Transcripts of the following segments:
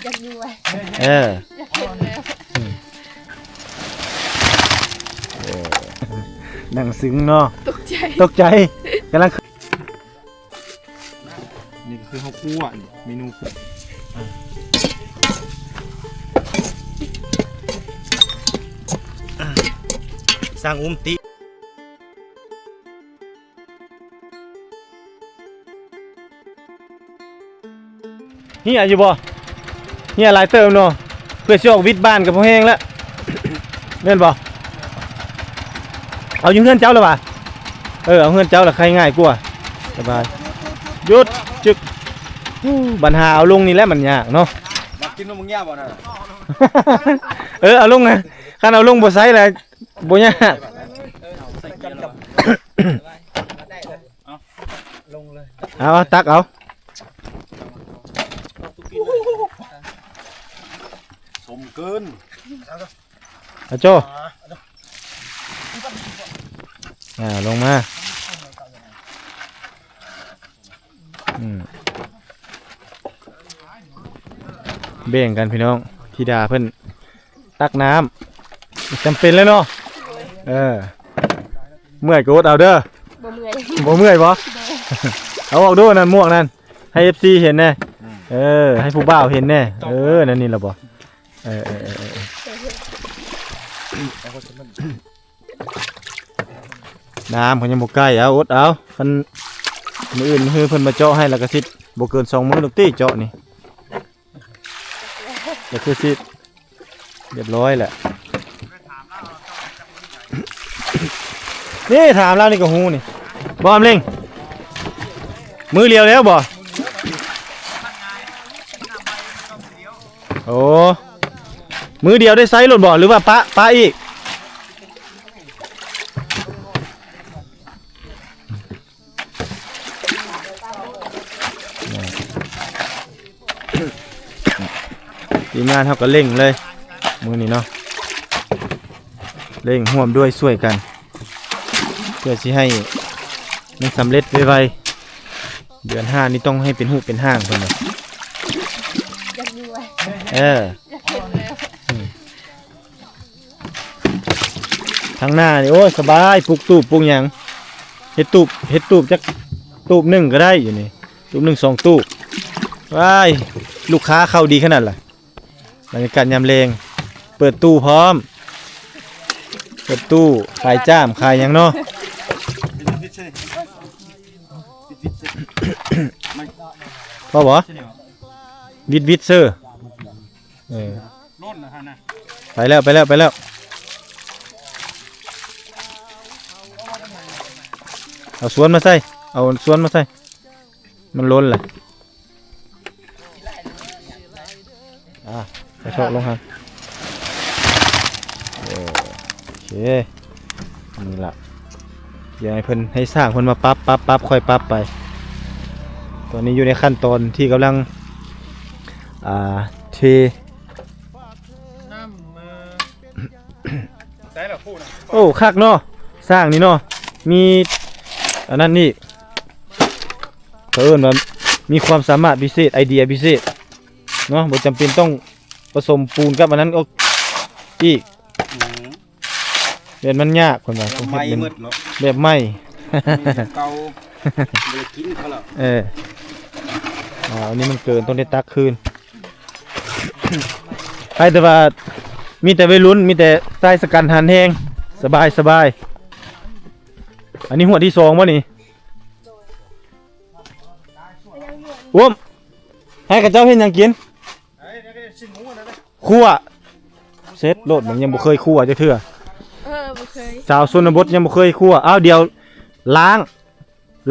ຢາກຢູ່ຫວະ ເອີ ຢາກເຫັນແລ້ວ ອືມ ເອີ ນັ່ງຊຶ້ງເນາະ ຕົກໃຈ ຕົກໃຈ ກຳລັງ ນີ້ກໍຄືເຮົາຂົ້ວນີ້ ເມນູ ສ້າງອຸ້ມຕິ ເຮຍຢູ່ບໍ່? ເຮຍຫຼາຍເຕີບເນາະ ເພື່ອຊິອອກວິດບ້ານກໍພໍແຮງແລ້ວ ແມ່ນບໍ່? ເອົາຢູ່ເຮືອນເຈົ້າລະຫວາ? ເອີ ເອົາເຮືອນເຈົ້າລະໄຄງ່າຍກວ່າ ສະບາຍ ຢຸດ ຈຶກ ໂອ້ ບັນຫາເອົາລົງນີ້ແຫຼະມັນຍາກເນາະ ມັກກິນນະ ເອີ ເອົາລົງນະ ຄັນເອົາລົງບໍ່ໃຊ້ລະບໍ່ຍາກ ເອົາ ເອົາ ຕັກເອົາ ສົມເກີນ ອາໂຈ ອ່າ ລົງມາ ອືມ ແບ່ງກັນພີ່ນ້ອງ ທິດາເພິ່ນ ຕັກນ້ຳ ຈຳເປັນແລ້ວເນາະ ເອີ ເມື່ອຍກໍອົດເອົາເດີ ບໍ່ເມື່ອຍ ບໍ່ເມື່ອຍບໍ່? ໂດຍ ເອົາອອກດູນັ້ນ ໝວກນັ້ນ ໃຫ້ເອັຟຊີເຫັນແດ່ ອືມ ເອີ ໃຫ້ຜູ້ບ່າວເຫັນແດ່ ເອີ ນັ້ນນີ້ລະບໍ່? ເອີ ເອີ ເອີ ເອີ ນ້ຳເພິ່ນຍັງບໍ່ໃກ້ ເອົາ ອົດເອົາ ຄັນມື້ອື່ນມື້ຮືເພິ່ນມາເຈາະໃຫ້ ແລ້ວກໍຊິບໍ່ເກີນສອງມື້ດອກຕິ ເຈາະນີ້ ກໍຄືຊິ ຮຽບຮ້ອຍແຫຼະ ນີ້ຖາມລາວນີ້ກໍຮູ້ນີ້ ບໍ່ອຳເລັງ ມື້ດຽວແລ້ວບໍ່? ໂອ້ ມື້ດຽວໄດ້ໃຊ້ໂລດບໍ່ ຫຼືວ່າປະ ປະອີກ? ທີມງານເຮົາກໍເລັ່ງເລີຍມື້ນີ້ເນາະ ເລັ່ງຮ່ວມດ້ວຍຊ່ວຍກັນ ເພື່ອຊິໃຫ້ມັນສຳເລັດໄວໆ ເດືອນຫ້ານີ້ຕ້ອງໃຫ້ເປັນຮູບເປັນຮ່າງເພິ່ນວ່າ ຢາກຢູ່ຫວະ ເອີ ຢາກເຫັນແລ້ວ ອືມ ທາງໜ້ານີ້ ໂອ້ຍ ສະບາຍ ປຸກຕູບ ປຸກຫຍັງ ເຮັດຕູບ ເຮັດຕູບຈັກຕູບໜຶ່ງກໍໄດ້ຢູ່ນີ້ ຕູບໜຶ່ງສອງຕູບ ວ້າຍ ລູກຄ້າເຂົ້າດີຂະໜາດລະ ບັນຍາກາດຍາມແລງ ເປີດຕູ້ພ້ອມ ເປີດຕູ້ ຂາຍຈ້າມ ຂາຍຫຍັງເນາະ ພໍບໍ່? ວິດວິດເຊີ ເອີ ລົ້ນນະຫັ້ນນະ ໄປແລ້ວ ໄປແລ້ວ ໄປແລ້ວ ເອົາສວນມາໃສ່ ເອົາສວນມາໃສ່ ມັນລົ້ນລະ ອ່າ ໄປເທາະລົງຫັ້ນ ເອີ ໂອເຄ ນີ້ລະ ດຽວໃຫ້ເພິ່ນ ໃຫ້ຊ່າງເພິ່ນມາປັບ ປັບ ປັບ ຄ່ອຍປັບໄປ ຕອນນີ້ຢູ່ໃນຂັ້ນຕອນທີ່ກຳລັງ ອ່າ ເທ ນ້ຳ ເອີ ໃສ່ລະຄູນະ ໂອ້ ຄັກເນາະ ຊ່າງນີ້ເນາະ ມີອັນນັ້ນນີ້ ເຂົາເອີ້ນວ່າມີຄວາມສາມາດພິເສດ ໄອເດຍພິເສດເນາະ ບໍ່ຈຳເປັນຕ້ອງປະສົມປູນກັບອັນນັ້ນອີກ ອືມ ແບບມັນຍາກເພິ່ນວ່າ ແບບໃໝ່ໝົດເນາະ ແບບໃໝ່ ແບບເກົ່າ ບໍ່ໄດ້ກິນເຂົາແລ້ວ ເອີ ອ່າ ອັນນີ້ມັນເກີນ ຕ້ອງໄດ້ຕັກຄືນ ໃຫ້ແຕ່ວ່າມີແຕ່ໄວລຸ້ນ ມີແຕ່ຊາຍຊະກັນຫັນແຮງ ສະບາຍ ສະບາຍ ອັນນີ້ຫົວທີສອງບໍ່ນີ້? ໂດຍ ອຸ້ມ ໃຫ້ເຂົາເຈົ້າເຮັດຫຍັງກິນ? ຂົ້ວ ເສັດໂລດ ມັນຍັງບໍ່ເຄີຍຂົ້ວຈັກເທື່ອ ເອີ ບໍ່ເຄີຍ ສາວຊົນນະບົດຍັງບໍ່ເຄີຍຂົ້ວ ອ້າວ ດຽວລ້າງ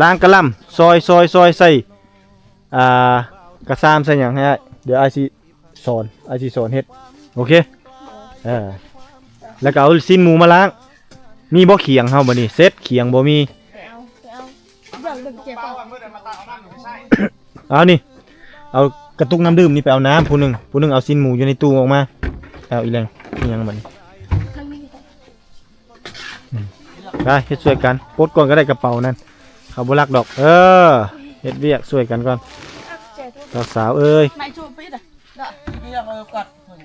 ລ້າງກະຫຼ່ຳ ຊອຍ ຊອຍ ຊອຍ ໃສ່ ອ່າ ກະຊາມໃສ່ຫຍັງໃຫ້ອ້າຍ ດຽວອ້າຍຊິສອນ ອ້າຍຊິສອນເຮັດ ໂອເຄ ເອີ ແລ້ວກໍເອົາຊີ້ນໝູມາລ້າງ ມີບໍ່ຂຽງເຮົາ ບັດນີ້ເສັດ ຂຽງບໍ່ມີ ໄປເອົາ ໄປເອົາ ເບິ່ງ ເບິ່ງແຈປ່ອງ ເອົານີ້ ເອົາກະຕຸກນ້ຳດື່ມນີ້ໄປເອົານ້ຳ ຜູ້ໜຶ່ງ ຜູ້ໜຶ່ງເອົາຊີ້ນໝູຢູ່ໃນຕູ້ອອກມາ ເອົາອີ່ແຫຼງ ອີ່ຫຍັງບັດນີ້ ໄປເຮັດຊ່ວຍກັນ ປົດກ່ອນກໍໄດ້ກະເປົານັ້ນ ເຂົາບໍ່ລັກດອກ ເອີ ເຮັດວຽກຊ່ວຍກັນກ່ອນ ສາວໆເອີຍ ໄມ້ໂຈປິດອະ ນະ ຊິໄປຫຍັງເອົາກັດເພິ່ນ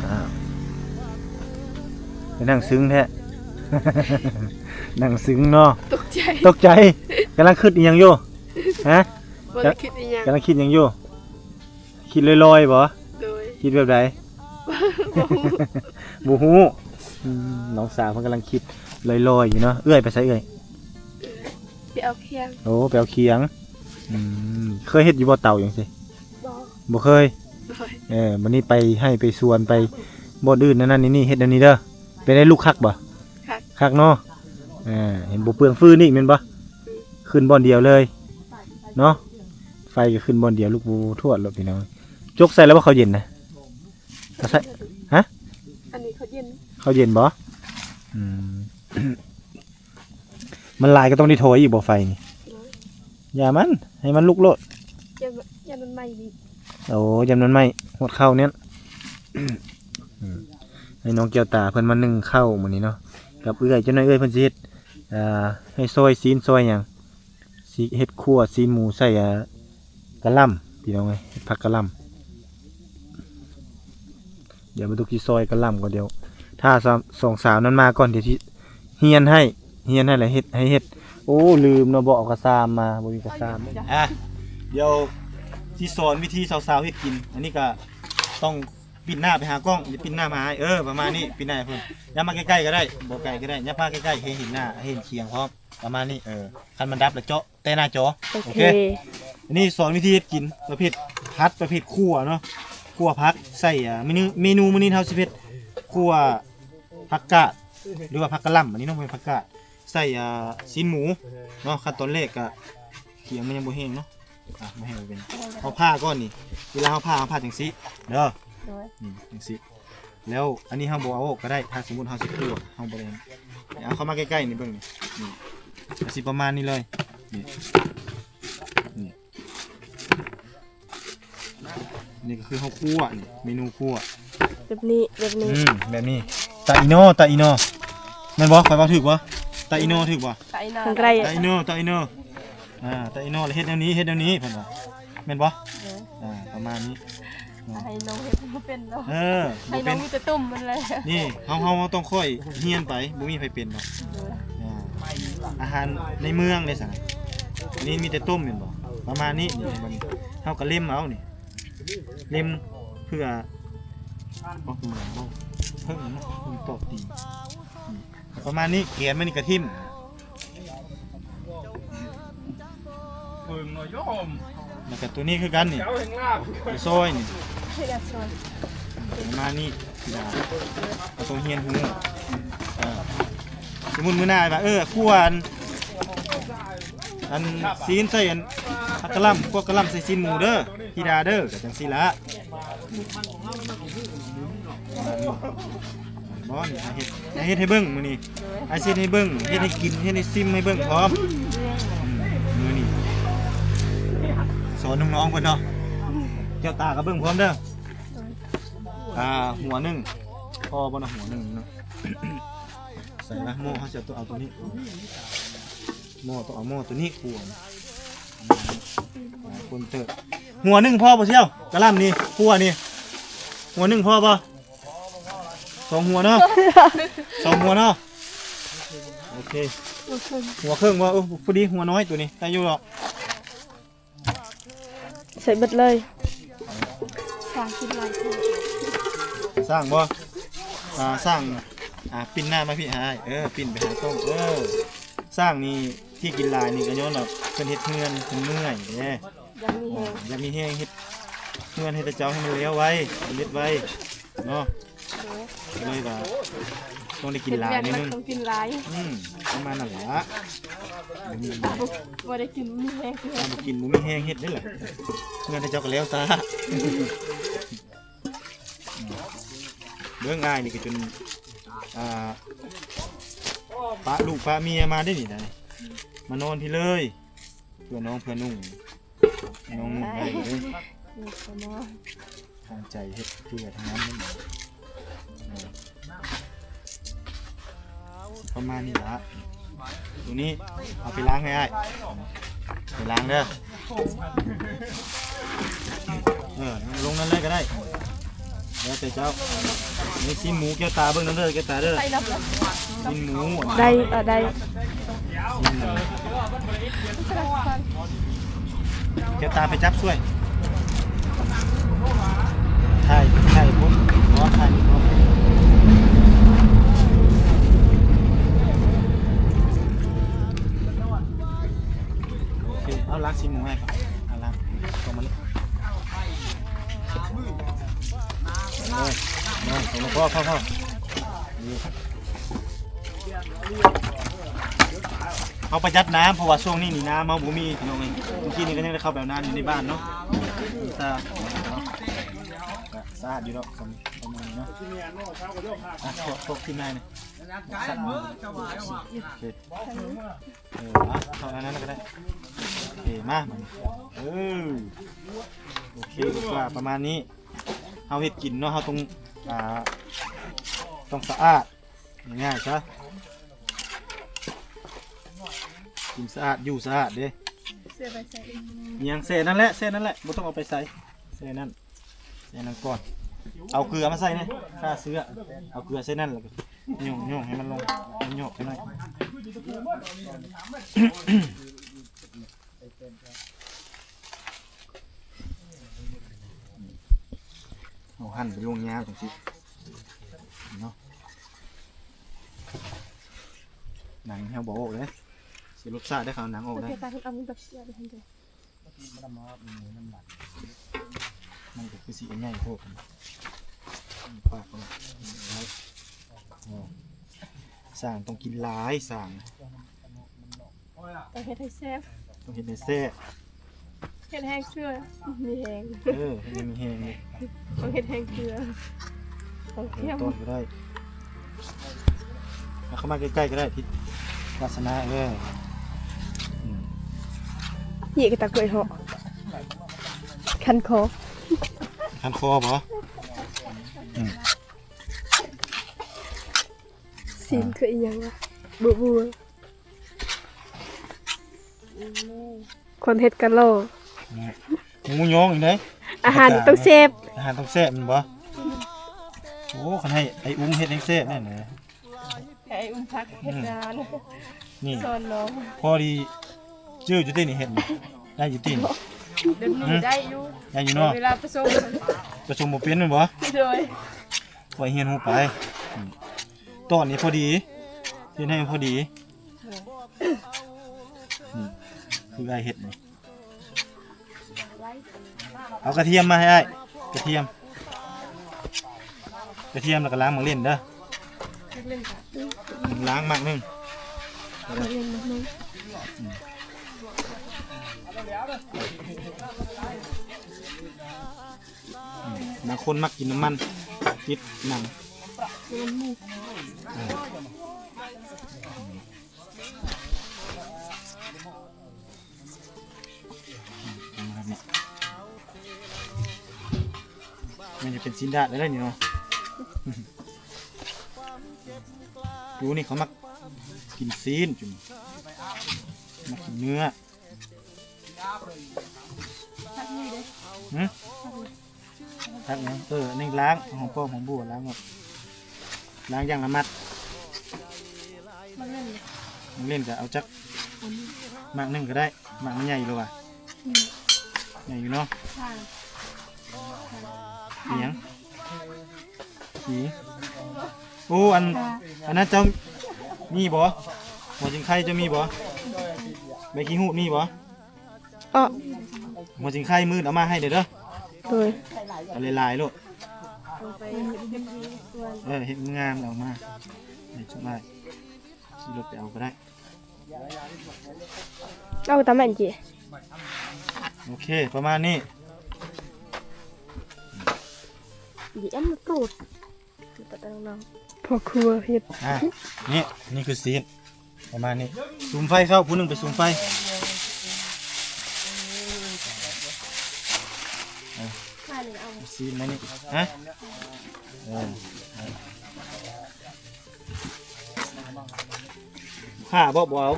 ອ້າວ ໄປນັ່ງຊຶງແທ້ ນັ່ງຊຶງເນາະ ຕົກໃຈ ຕົກໃຈ ກຳລັງຄິດອີ່ຫຍັງຢູ່ ຮະ? ບໍ່ໄດ້ຄິດອີ່ຫຍັງ ກຳລັງຄິດຫຍັງຢູ່? ຄິດລອຍໆບໍ່? ໂດຍ ຄິດແບບໃດ? ບໍ່ຮູ້ ບໍ່ຮູ້ ອືມ ນ້ອງສາວເພິ່ນກຳລັງຄິດລອຍໆຢູ່ເນາະ ເອື້ອຍໄປໃສເອື້ອຍ? ໄປເອົາຄຽງ ໂອ້ ໄປເອົາຄຽງ ອືມ ເຄີຍເຮັດຢູ່ບໍ່ເຕົາຈັ່ງຊີ້? ບໍ່ ບໍ່ເຄີຍ ໂດຍ ເອີ ບັດນີ້ໄປໄຮ່ໄປສວນໄປບ່ອນອື່ນນັ້ນໆນີ້ໆ ເຮັດແນວນີ້ເດີ ເປັນໄດລູກຄັກບໍ່? ຄັກ ຄັກເນາະ ເອີ ເຫັນບໍ່ເປືອງຟືນອີກແມ່ນບໍ່? ອືມ ຂຶ້ນບ່ອນດຽວເລີຍເນາະ ໄຟກໍຂຶ້ນບ່ອນດຽວ ລູກບໍ່ທວດໂລດພີ່ນ້ອງ ຈົກໃສ່ແລ້ວບໍ່ເຂົ້າເຢັນນະ? ເຂົ້າໃສ່ ຮະ? ອັນນີ້ເຂົ້າເຢັນ ເຂົ້າເຢັນບໍ່? ອືມ ມັນຫຼາຍກໍຕ້ອງໄດ້ຖອຍອີກບໍ່ໄຟນີ້? ໂດຍ ຢ່າມັນ ໃຫ້ມັນລຸກໂລດ ຢ້ານ ຢ້ານມັນໄໝ້ອີກ ໂອ້ ຢ້ານມັນໄໝ້ ຮອດເຂົ້າແນ່ນ ອືມ ໃຫ້ນ້ອງແກ້ວຕາເພິ່ນມາໜຶ້ງເຂົ້າມື້ນີ້ເນາະ ກັບເອື້ອຍ ຈັກໜ້ອຍເອື້ອຍເພິ່ນຊິເຮັດ ອ່າ ໃຫ້ຊອຍຊີ້ນຊອຍຫຍັງ ຊິເຮັດຂົ້ວຊີ້ນໝູໃສ່ ອ່າ ກະຫຼ່ຳ ພີ່ນ້ອງເອີຍ ເຮັດຜັກກະຫຼ່ຳ ດຽວບັນທຸກຊິຊອຍກະຫຼ່ຳກ່ອນ ດຽວຖ້າສອງສາວນັ້ນມາກ່ອນ ດຽວຊິຮຽນໃຫ້ ຮຽນໃຫ້ແລ້ວເຮັດ ໃຫ້ເຮັດ ໂອ້ ລືມເນາະ ບໍ່ເອົາກະຊາມມາ ບໍ່ມີກະຊາມ ອ່ະ ດຽວຊິສອນວິທີສາວໆເຮັດກິນ ອັນນີ້ກະຕ້ອງປິ່ນໜ້າໄປຫາກ້ອງ ຢ່າປິ່ນໜ້າມາຫາ ເອີ ປະມານນີ້ ປິ່ນໜ້າໃຫ້ເພິ່ນ ຢ່າມາໃກ້ໆກໍໄດ້ ບໍ່ໃກ້ກໍໄດ້ ຢ່າມາໃກ້ໆ ໃຫ້ເຫັນໜ້າ ໃຫ້ເຫັນຄຽງພ້ອມ ປະມານນີ້ ເອີ ຄັນມັນດັບແລ້ວເຈາະ ແຕ່ໜ້າຈໍ ໂອເຄ ໂອເຄ ອັນນີ້ສອນວິທີເຮັດກິນປະເພດຜັດ ປະເພດຂົ້ວເນາະ ຂົ້ວຜັກໃສ່ ອ່າ ເມນູ ເມນູມື້ນີ້ເຮົາຊິເຮັດຂົ້ວຜັກກາດ ຫຼືວ່າຜັກກະຫຼ່ຳ ອັນນີ້ເນາະ ບໍ່ແມ່ນຜັກກາດ ໃສ່ ອ່າ ຊີ້ນໝູເນາະ ຂັ້ນຕອນແລກກະ ຄຽງມັນຍັງບໍ່ແຫ້ງເນາະ ອ່ະ ບໍ່ແຫ້ງບໍ່ເປັນຫຍັງ ເຮົາຜ່າກ່ອນນີ້ ເວລາເຮົາຜ່າ ເຮົາຜ່າຈັ່ງຊີ້ເດີ ໂດຍ ນີ້ຈັ່ງຊີ້ ແລ້ວອັນນີ້ເຮົາບໍ່ເອົາອອກກໍໄດ້ ຖ້າສົມມຸດເຮົາຊິຂົ້ວ ເຮົາບໍ່ໄດ້ ເອົາເຂົ້າມາໃກ້ໆນີ້ເບິ່ງນີ້ ນີ້ ກໍຊິປະມານນີ້ເລີຍ ນີ້ ນີ້ ນີ້ກໍຄືເຮົາຂົ້ວນີ້ ເມນູຂົ້ວ ແບບນີ້ ແບບນີ້ ອືມ ແບບນີ້ ຕາອີໂນ ຕາອີໂນ ແມ່ນບໍ່? ຂ້ອຍເວົ້າຖືກບໍ່? ຕາອີໂນ ຖືກບໍ່? ຕາອີໂນ ຕາອີໂນ ອ່າ ຕາອີໂນ ແລ້ວເຮັດແນວນີ້ ເຮັດແນວນີ້ ເພິ່ນວ່າ ແມ່ນບໍ່? ໂດຍ ອ່າ ປະມານນີ້ ໃຫ້ນ້ອງເຮັດບໍ່ເປັນເນາະ ເອີ ໃຫ້ນ້ອງມີແຕ່ຕົ້ມມັນແຫຼະ ນີ້ ເຮົາ ເຮົາ ເຮົາຕ້ອງຄ່ອຍຮຽນໄປ ບໍ່ມີໃຜເປັນດອກ ໂດຍ ອ່າ ອາຫານໃນເມືອງເດ້ຊັ້ນ ນີ້ມີແຕ່ຕົ້ມແມ່ນບໍ່? ປະມານນີ້ ນີ້ ເຮົາກໍເລັມເອົານີ້ ເລັມເພື່ອ ບໍ່ ເພິ່ງເນາະ ເພິ່ງຕອກຕີນ ປະມານນີ້ ແກນມັນນີ້ກະຖິ້ມ ເພິ່ງເນາະໂຍມ ແລ້ວກະໂຕນີ້ຄືກັນນີ້ ເຈົ້າແຫ່ງລາບ ໄປຊອຍນີ້ ເຮັດແບບຊອຍ ປະມານນີ້ ເຮົາຕ້ອງຮຽນຮູ້ ເອີ ສົມມຸດມື້ໜ້າວ່າ ເອີ ຂົ້ວອັນ ອັນຊີ້ນໃສ່ອັນ ຜັກກະຫຼ່ຳ ພວກກະຫຼ່ຳໃສ່ຊີ້ນໝູເດີ ທິດາເດີ ກະຈັ່ງຊີ້ລະ ບໍ່ນີ້ ເຮັດ ເຮັດໃຫ້ເບິ່ງມື້ນີ້ ໂດຍ ອ້າຍຊິເຮັດໃຫ້ເບິ່ງ ເຮັດໃຫ້ກິນ ເຮັດໃຫ້ຊິມໃຫ້ເບິ່ງພ້ອມ ອືມ ມື້ນີ້ ສອນນ້ອງໆເພິ່ນເນາະ ແກ້ວຕາກໍເບິ່ງພ້ອມເດີ ໂດຍ ອ່າ ຫົວໜຶ່ງ ພໍບໍ່ນະ ຫົວໜຶ່ງເນາະ ໃສ່ລະ ໝໍ້ເຮົາຊິເອົາຕົວ ເອົາຕົວນີ້ ໝໍ້ ຕ້ອງເອົາໝໍ້ຕົວນີ້ ຂົວ ຫຼາຍຄົນເຕີບ ຫົວໜຶ່ງພໍບໍ່ສ່ຽວ? ກະຫຼ່ຳນີ້ ຂົ້ວນີ້ ຫົວໜຶ່ງພໍບໍ່? ສອງຫົວເນາະ ສອງຫົວເນາະ ໂອເຄ ຫົວເຄິ່ງ ຫົວເຄິ່ງບໍ່? ເອີ ພໍດີ ຫົວນ້ອຍຕົວນີ້ ໄດ້ຢູ່ດອກ ໃສ່ເບິດເລີຍ ສ້າງກິນຫຼາຍຄົນ ສ້າງບໍ່? ອ່າ ສ້າງ ອ່າ ປິ່ນໜ້າມາພີ້ ອ້າຍ ເອີ ປິ່ນໄປຫາກ້ອງ ເອີ ສ້າງນີ້ທີ່ກິນຫຼາຍນີ້ກໍຍ້ອນວ່າເພິ່ນເຮັດເຮືອນເພິ່ນເມື່ອຍເດ້ ຢາກມີແຮງ ຢາກມີແຮງເຮັດເຮືອນໃຫ້ເຂົາເຈົ້າໃຫ້ມັນແລ້ວໄວ ສຳເລັດໄວເນາະ ໂດຍ ກໍເລີຍວ່າຕ້ອງໄດ້ກິນຫຼາຍໜ້ອຍໜຶ່ງ ເຮັດວຽກໜັກຕ້ອງກິນຫຼາຍ ອືມ ປະມານນັ້ນລະ ບໍ່ໄດ້ກິນບໍ່ມີແຮງ ຖ້າບໍ່ກິນບໍ່ມີແຮງເຮັດເດ້ລະ ເຮືອນໃຫ້ເຈົ້າກໍແລ້ວຊາ ເບິ່ງອ້າຍນີ້ກໍຈົນ ອ່າ ປະລູກປະເມຍມາໄດ້ນີ້ນະ ມານອນພີ້ເລີຍ ເພື່ອນ້ອງເພື່ອນຸ່ງ ນ້ອງນຸ່ງໄດ້ເດ້ ລູກກໍມາ ຕັ້ງໃຈເຮັດເພື່ອທັງນັ້ນເດ້ ເອີ ປະມານນີ້ລະ ໂຕນີ້ເອົາໄປລ້າງໃຫ້ອ້າຍ ໄປລ້າງເດີ. ເອີ ລົງນັ້ນເລີຍກໍໄດ້ ແລ້ວແຕ່ເຈົ້າ. ນີ້ຊີ້ນໝູ ແກ້ວຕາເບິ່ງນຳເດີ ແກ້ວຕາເດີ. ຊີ້ນໝູ ໄດ້ ເອີ ໄດ້. ຊີ້ນໝູ ແກ້ວຕາໄປຈັບຊ່ວຍ. ຖ່າຍ ຖ່າຍພຸ້ນ ອໍ ຖ່າຍນີ້ ໂອເຄ ເອົາລ້າງຊີ້ນໝູໃຫ້ກ່ອນ ເອົາລ້າງ ເອົາມານີ້ ເອີ ເອີ ພໍ ພໍ ພໍ ພໍ. ເຮົາປະຢັດນ້ຳ ເພາະວ່າຊ່ວງນີ້ນີ້ນ້ຳເຮົາບໍ່ມີ ພີ່ນ້ອງເອີຍ. ເມື່ອກີ້ນີ້ກໍຍັງໄດ້ເຂົ້າໄປເອົານ້ຳຢູ່ໃນບ້ານເນາະ ມີແຕ່ ສະອາດຢູ່ດອກ ປະມານນີ້ເນາະ. ອ່ະ ພວກ ພວກທີມງານນີ້ ເອີ ເອົາເທົ່ານັ້ນກໍໄດ້ ໂອເຄ ມາ ເອີ ໂອເຄ ກວ່າປະມານນີ້ ເຮົາເຮັດກິນເນາະ ເຮົາຕ້ອງ ອ່າ ຕ້ອງສະອາດ ງ່າຍໆຊະ ກິນສະອາດ ຢູ່ສະອາດເດ້. ເສື້ອໄປໃສ່ອີ່ຫຍັງ ແຊ່ນັ້ນແຫຼະ ແຊ່ນັ້ນແຫຼະ ບໍ່ຕ້ອງເອົາໄປໃສ່ ແຊ່ນັ້ນ ໃສ່ນັ້ນກ່ອນ ເອົາເກືອມາໃສ່ນີ້ ຂ້າເຊື້ອ ເອົາເກືອໃສ່ນັ້ນ ແລ້ວກໍໂຍກໆໃຫ້ມັນລົງ ໂຍກໃຫ້ໜ້ອຍ. ເຮົາຫັນເປັນລວງຍາວຈັ່ງຊີ້ເນາະ ໜັງເຮົາບໍ່ອອກເດ້ ເສຍລົດຊາດເດ້ ເຂົາເອົາໜັງອອກໄດ້. ມັນກໍຄືຊິໃຫຍ່ໂພດ ປາກມັນ ເອີ ຊ່າງຕ້ອງກິນຫຼາຍ ຊ່າງ ຕ້ອງເຮັດໃຫ້ແຊບ ຕ້ອງເຮັດໃຫ້ແຊບ ເຮັດແຮງເຊື່ອ ມີແຮງ ເອີ ເຮັດໃຫ້ມີແຮງເລີຍ ຕ້ອງເຮັດແຮງເຊື່ອ ຕ້ອງ ເອີ ເຂັ້ມ ຕ້ອງກໍໄດ້. ເອົາເຂົ້າມາໃກ້ໆກໍໄດ້ ພິດວາສະນາ ເອີ ອືມ ເຍກະຕາກວຍເຫາະ ຄັນຄໍ ຄັນຄໍບໍ? ອືມ ຊີ້ນຄືອີ່ຫຍັງວະ ບົວໆ ຄົນເຮັດກະຫຼໍ ໝູຍອງອີກເດ້ ອາຫານຕ້ອງແຊບ ອາຫານຕ້ອງແຊບແມ່ນບໍ່? ໂອ້ ຄັນໃຫ້ໄອ້ອຸ້ມເຮັດແຮງແຊບແນ່ນະ. ໃຫ້ອຸ້ມພັກເຮັດງານ ນີ້ ສອນນ້ອງ ພໍດີຈື່ຢູ່ຕິນີ້ ເຮັດນີ້ ໄດ້ຢູ່ຕິນີ້? ເດີນມືໄດ້ຢູ່ ໄດ້ຢູ່ເນາະ ເວລາປະຊຸມ ປະຊຸມບໍ່ເປັນແມ່ນບໍ່? ໂດຍ ຂ້ອຍຮຽນຮູ້ໄປ ອືມ ຕອນນີ້ພໍດີ ເຮັດໃຫ້ພໍດີ ອືມ ຄືອ້າຍເຮັດນີ້. ເອົາກະທຽມມາໃຫ້ອ້າຍ ກະທຽມ ກະທຽມ ແລ້ວກໍລ້າງໝາກເລັ່ນເດີ ລ້າງໝາກໜຶ່ງ ບາງຄົນມັກກິນນ້ຳມັນຕິດໜັງ ມັນຈະເປັນຊີ້ນດາດໄດ້ນີ້ເນາະ ຢູ່ນີ້ເຂົາມັກກິນຊີ້ນຈຸ ມັກກິນເນື້ອ ຫື? ຜັກຫຍັງ? ເອີ ອັນນີ້ລ້າງ ຫອມປ້ອມ ຫອມບົ່ວ ລ້າງແບບ ລ້າງຢ່າງລະມັດ ໝາກເລັ່ນ ໝາກເລັ່ນກໍເອົາຈັກ ໝາກໜຶ່ງກໍໄດ້ ໝາກມັນໃຫຍ່ຢູ່ແລ້ວຫວາ? ອືມ ໃຫຍ່ຢູ່ເນາະ ຫຍັງ? ຂີ ໂອ້ ອັນ ອັນນັ້ນເຈົ້າມີບໍ່? ຫົວຊິງໄຄເຈົ້າມີບໍ່? ໃບຂີ້ຫູດມີບໍ່? ເອາະ ຫົວຊິງໄຄມື້ອື່ນເອົາມາໃຫ້ແດ່ເດີ. ໂດຍ ເອົາຫຼາຍໆໂລດ. ເອີ ເຮັດງາມແລ້ວເອົາມາໃຫ້ຊຸມອ້າຍ ຂີ່ລົດໄປເອົາກໍໄດ້. ເອົາຕາແມ່ນຈີ. ໂອເຄ ປະມານນີ້. ດີອັນໂຕດ ພໍ່ຄົວເຮັດ. ອ່າ ນີ້ ນີ້ຄືຊີ້ນ ປະມານນີ້. ສຸມໄຟເຂົ້າ ຜູ້ໜຶ່ງໄປສຸມໄຟ. ອ່າ ຊີ້ນມານີ້ ຮະ? ເອີ ຂ້າບໍ່ ບໍ່ເອົາ.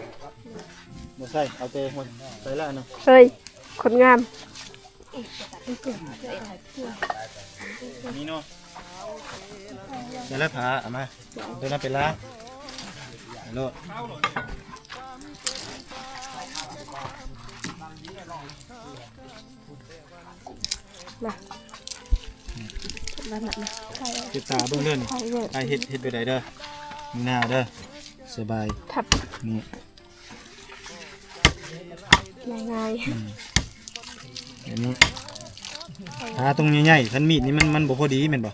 ບໍ່ໃສ່ ເອົາແຕ່ຫົວໃສ່ລະນະ. ເຮີ້ຍ ຄົນງາມ ນີ້ເນາະ ໃສ່ລະ ຜ້າເອົາມາ ໂຕນັ້ນໄປລ້າງໂລດ. ມາ ເຮັດຕາເບິ່ງເດີນີ້ ອ້າຍເຮັດ ເຮັດແບບໃດເດີ ມືໜ້າເດີ ສະບາຍ ທັບ ນີ້ ງ່າຍໆ ອືມ ແບບນີ້ ຜ່າຕົງໃຫຍ່ໆ ຄັນມີດນີ້ມັນ ມັນບໍ່ພໍດີແມ່ນບໍ່?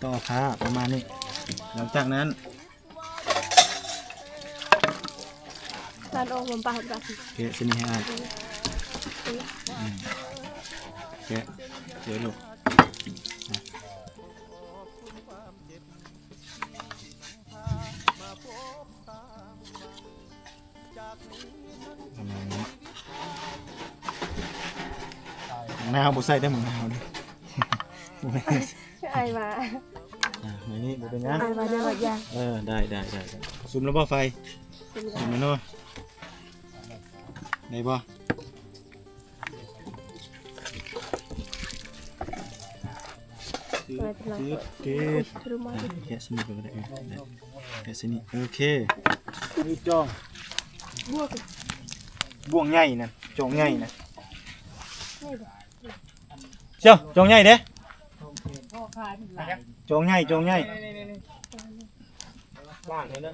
ຕ້ອງເອົາຜ່າປະມານນີ້ ຫຼັງຈາກນັ້ນ ຕັດອອກ ມັນປາດ ແກະຊິນີ້ໃຫ້ອ້າຍ ອືມ ແກະ ເຈີລູກ ປະມານນີ້ ໝາກນາວບໍ່ໃສ່ເດີ ໝາກນາວເດີ ບໍ່ແມ່ນ ອ້າຍວ່າ ອ່າ ແບບນີ້ບໍ່ເປັນຫຍັງ ອ້າຍວ່າໄດ້ໝົດຢ່າງ ເອີ ໄດ້ ໄດ້ ໄດ້ ສຸມແລ້ວບໍ່ໄຟ? ສຸມແລ້ວເນາະ ໄດ້ບໍ່? ແກະຊະນິດກໍໄດ້ ແກະຊະນິດ ໂອເຄ ນີ້ຈ້ອງ ບ່ວງໃຫຍ່ນະ ຈ້ອງໃຫຍ່ນະ ຈ້ອງໃຫຍ່ເດ້ ຈ້ອງໃຫຍ່ ຈ້ອງໃຫຍ່. ລ້າງໃຫ້ເດີ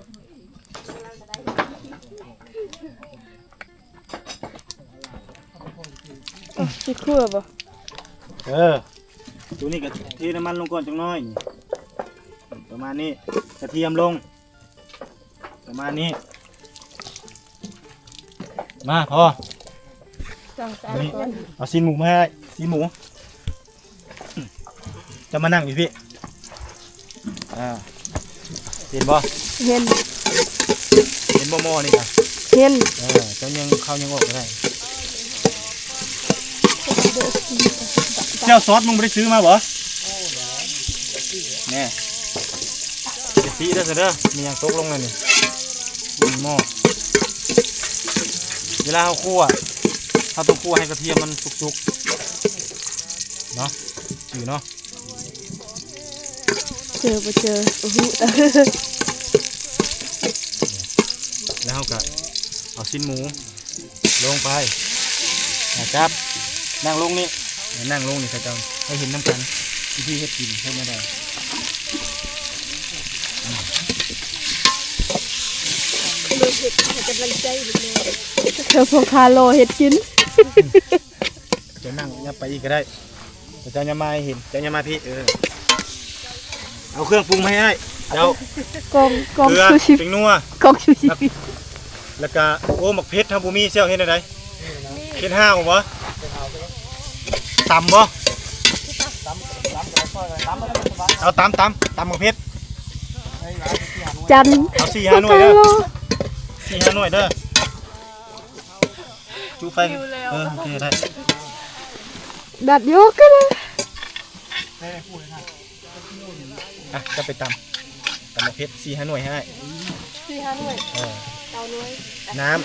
ຊິຄົວບໍ່? ເອີ ໂຕນີ້ກໍເທນ້ຳມັນລົງກ່ອນຈັກໜ້ອຍ ປະມານນີ້ ກະທຽມລົງ ປະມານນີ້ ມາ ພໍ ເອົາຊີ້ນໝູມາໃຫ້ ຊີ້ນໝູ ເຈົ້າມານັ່ງຢູ່ພີ້ ອ່າ ເຫັນບໍ່? ເຫັນ ເຫັນບໍ່ໝໍ້ນີ້ກະ? ເຫັນ ເອີ ເຈົ້າຍິງເຂົ້າຍິງອອກກໍໄດ້ ແຈ່ວຊອດມຶງບໍ່ໄດ້ຊື້ມາບໍ່? ແນ່ ຢ່າຕິເດີ ເດີ ມີຫຍັງຕົກລົງແລ້ວນີ້ ໝໍ້ ເວລາເຮົາຂົ້ວ ເຮົາຕ້ອງຂົ້ວໃຫ້ກະທຽມມັນສຸກໆ ເນາະ ຈື່ເນາະ. ເຈີບໍ່ເຈີ ໂອ້ໂຫ ແລ້ວເຮົາກະເອົາຊີ້ນໝູລົງໄປ ອ່າ ຈັບ ນັ່ງລົງນີ້ ນັ່ງລົງນີ້ ເຂົາເຈົ້າໃຫ້ເຫັນນຳກັນ ວິທີເຮັດກິນເຮັດແນວໃດ ເບິ່ງເຮັດໃຫ້ກຳລັງໃຈເດັກນ້ອຍ ເຈົ້າພໍ່ຄ້າລໍເຮັດກິນ. ເຈົ້ານັ່ງ ຍັບໄປອີກກໍໄດ້ ເຈົ້າຍັບມາໃຫ້ເຫັນ ເຈົ້າຍັບມາພີ້ ເອີ ເອົາເຄື່ອງປຸງມາໃຫ້ອ້າຍ ເຈົ້າ ກອງ ກອງ ເກືອ ຊູຊີ ເປັງນົວ ກອງຊູຊີ ແລ້ວ ແລ້ວກະ ໂອ້ ໝາກເຜັດເຮົາບໍ່ມີ ຊິເຮັດແນວໃດ? ເຜັດຫ້າວບໍ່? ຕຳບໍ່? ເອົາຕຳ ຕຳ ຕຳໝາກເຜັດ ຈັນ ເອົາສີ່ຫ້າໜ່ວຍເດີ ສີ່ຫ້າໜ່ວຍເດີ. ຈຸໄຟ ເອີ ໂອເຄ ໄດ້ ດັດຢູ່ກໍໄດ້ ອ່ະ ຈະໄປຕຳ ຕຳໝາກເຜັດ ສີ່ຫ້າໜ່ວຍໃຫ້ອ້າຍ ສີ່ຫ້າໜ່ວຍ ເອີ ເກົ້າໜ່ວຍ ນ້ຳ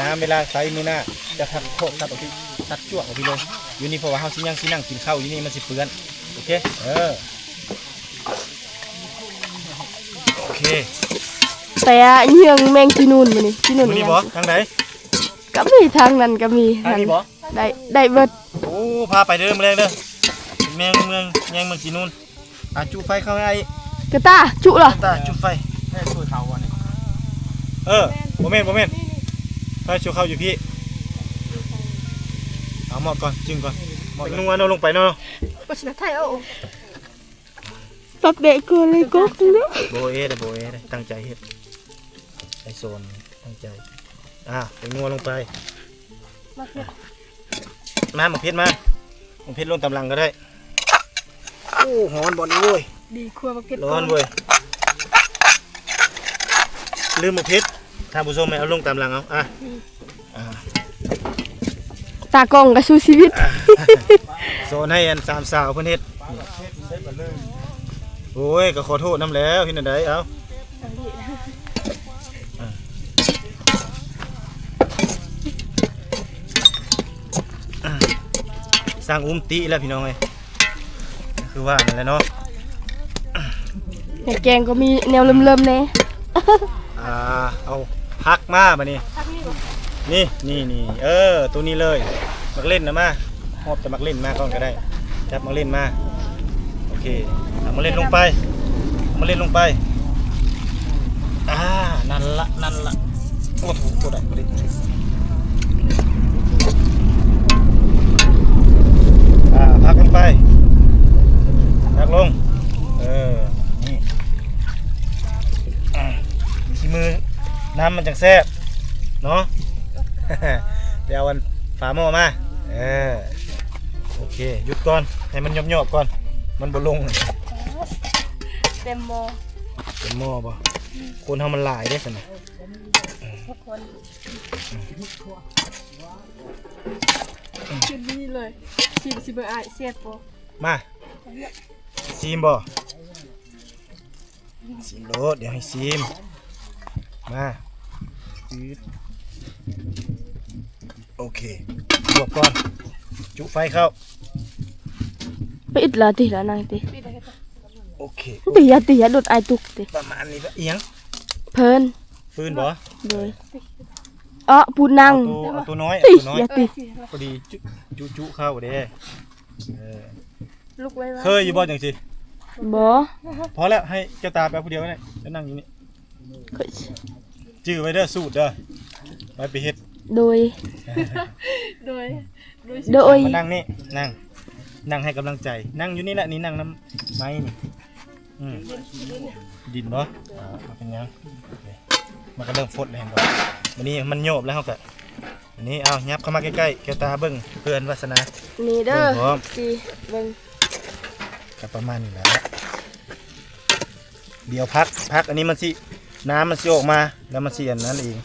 ນ້ຳເວລາໃສ່ມື້ໜ້າ ຈະທັກໂຄກ ຕັດອອກພີ້ ຕັດຈວກອອກພີ້ເລີຍ ຢູ່ນີ້ ເພາະວ່າເຮົາຊິຍັງຊິນັ່ງກິນເຂົ້າຢູ່ນີ້ ມັນຊິເປື້ອນ ໂອເຄ ເອີ ໂອເຄ ແຕ່ເຫຍື່ອງແມງຈີນູນມື້ນີ້ ຈີນູນ ມື້ນີ້ບໍ່ ທາງໃດ? ກໍມີ ທາງນັ້ນກໍມີ ທາງນີ້ບໍ່? ໄດ້ ໄດ້ເບິດ ໂອ້ ພາໄປເດີ ມື້ແລງເດີ ແມງເມືອງ ແມງເມືອງຈີນູນ ອ່ະ ຈຸໄຟເຂົ້າໃຫ້ ກະຕາ ຈຸລະ ກະຕາ ຈຸໄຟ ເອີ ບໍ່ແມ່ນ ບໍ່ແມ່ນ ໄຟຊົ່ວຄາວຢູ່ພີ້ ເອົາໝໍ້ກ່ອນ ຈຶ່ງກ່ອນ ໝໍ້ ແປ້ງນົວເນາະ ລົງໄປເນາະ ປັບເດະເກີນເລີຍກົກເນາະ ບໍ່ເອເດ້ ບໍ່ເອເດ້ ຕັ້ງໃຈເຮັດ ໄອ້ໂຊນຕັ້ງໃຈ ອ່າ ແປ້ງນົວລົງໄປ ມາເຜັດ ມາ ໝາກເຜັດມາ ໝາກເຜັດລົງຕາມຫຼັງກໍໄດ້ ໂອ້ ຮ້ອນບໍ່ນີ້ເວີຍ ດີ ຂົ້ວໝາກເຜັດ ຮ້ອນເວີຍ ລືມໝາກເຜັດ ທ່ານຜູ້ຊົມ ໃຫ້ເອົາລົງຕາມຫຼັງເອົາ ອ່າ ອ່າ ຕາກ້ອງກໍສູ້ຊີວິດ ອ່າ ສອນໃຫ້ອັນສາມສາວເພິ່ນເຮັດ ໂອ້ຍ ກໍຂໍໂທດນຳແລ້ວ ເຮັດແນວໃດ ເອົາ ອ່າ ຕ່າງອຸມຕິແລ້ວພີ່ນ້ອງເອີຍ ຄືວ່ານັ້ນແຫຼະເນາະ. ໃນແກງກໍມີແນວເລີມໆແດ່. ອ່າ ເອົາຜັກມາບາດນີ້ ນີ້ ນີ້ ນີ້ ເອີ ໂຕນີ້ເລີຍ ໝາກເລັ່ນນະມາ ຮອບແຕ່ໝາກເລັ່ນມາກ່ອນກໍໄດ້ ຈັບໝາກເລັ່ນມາ ໂອເຄ ເອົາໝາກເລັ່ນລົງໄປ ເອົາໝາກເລັ່ນລົງໄປ ອ່າ ນັ້ນລະ ນັ້ນລະ ໂອ້ໂຫ ບໍ່ໄດ້ ບໍ່ໄດ້ ອ່າ ຜັກລົງໄປ ຜັກລົງ ເອີ ນີ້ ອ່າ ມີຂີ້ມື ນ້ຳມັນຈັ່ງແຊບເນາະ. ໄປເອົາອັນຝາໝໍ້ມາ ເອີ ໂອເຄ ຢຸດກ່ອນ ໃຫ້ມັນຫຍອບໆກ່ອນ ມັນບໍ່ລົງ ເຕັມໝໍ້ ເຕັມໝໍ້ບໍ່? ຄົນເຮົາມັນຫຼາຍເດ້ຊັ້ນນະ ທຸກຄົນ ຄືນີ້ເລີຍ ຊີມ ຊີມເບິ່ງອ້າຍ ແຊບບໍ່? ມາ ຊີມບໍ່? ຊີມໂລດ ດຽວໃຫ້ຊີມ ມາ ຈືດ ໂອເຄ ລວກກ່ອນ ຈຸໄຟເຂົ້າ ໄປອິດລະຕິລະນາງຕິ ໂອເຄ ຕິຢ່າຕິ ຢ່າໂດດ ອາຍຕຸກຕິ ປະມານນີ້ ອີຫຍັງ ເພີນ ຟືນບໍ່? ໂດຍ ເອາະ ປູນາງ ເອົາໂຕ ເອົາໂຕນ້ອຍ ເອົາໂຕນ້ອຍ ຕິ ຢ່າຕິ ພໍດີ ຈຸ ຈຸ ຈຸເຂົ້າເດ້ ເອີ ລຸກໄວໆ ເຄີຍຢູ່ບໍ່ຈັ່ງຊີ້? ບໍ່ ພໍແລ້ວ ໃຫ້ແກ້ວຕາໄປເອົາຜູ້ດຽວກໍໄດ້ ໄປນັ່ງຢູ່ນີ້ ຈື່ໄວ້ເດີ ສູດເດີ ໄວ້ໄປເຮັດ ໂດຍ ໂດຍ ໂດຍ ມານັ່ງນີ້ ນັ່ງ ນັ່ງໃຫ້ກຳລັງໃຈ ນັ່ງຢູ່ນີ້ແຫຼະ ນີ້ນັ່ງນຳໄມ້ນີ້ ອືມ ດິນບໍ່? ເອີ ບໍ່ເປັນຫຍັງ ມັນກໍເລີ່ມຟົດແລ້ວ ເຫັນບໍ່? ບາດນີ້ມັນໂຍບແລ້ວ ເຮົາກໍ ນີ້ ເອົາ ຫຍັບເຂົ້າມາໃກ້ໆ ແກ້ວຕາເບິ່ງ ເພື່ອນວາສະນາ ນີ້ເດີ ເບິ່ງພ້ອມ ຊິເບິ່ງ ກໍປະມານນີ້ແຫຼະ ດຽວຜັກ ຜັກອັນນີ້ມັນຊິ ນ້ຳມັນຊິອອກມາ ແລ້ວມັນຊິອັນນັ້ນເອງ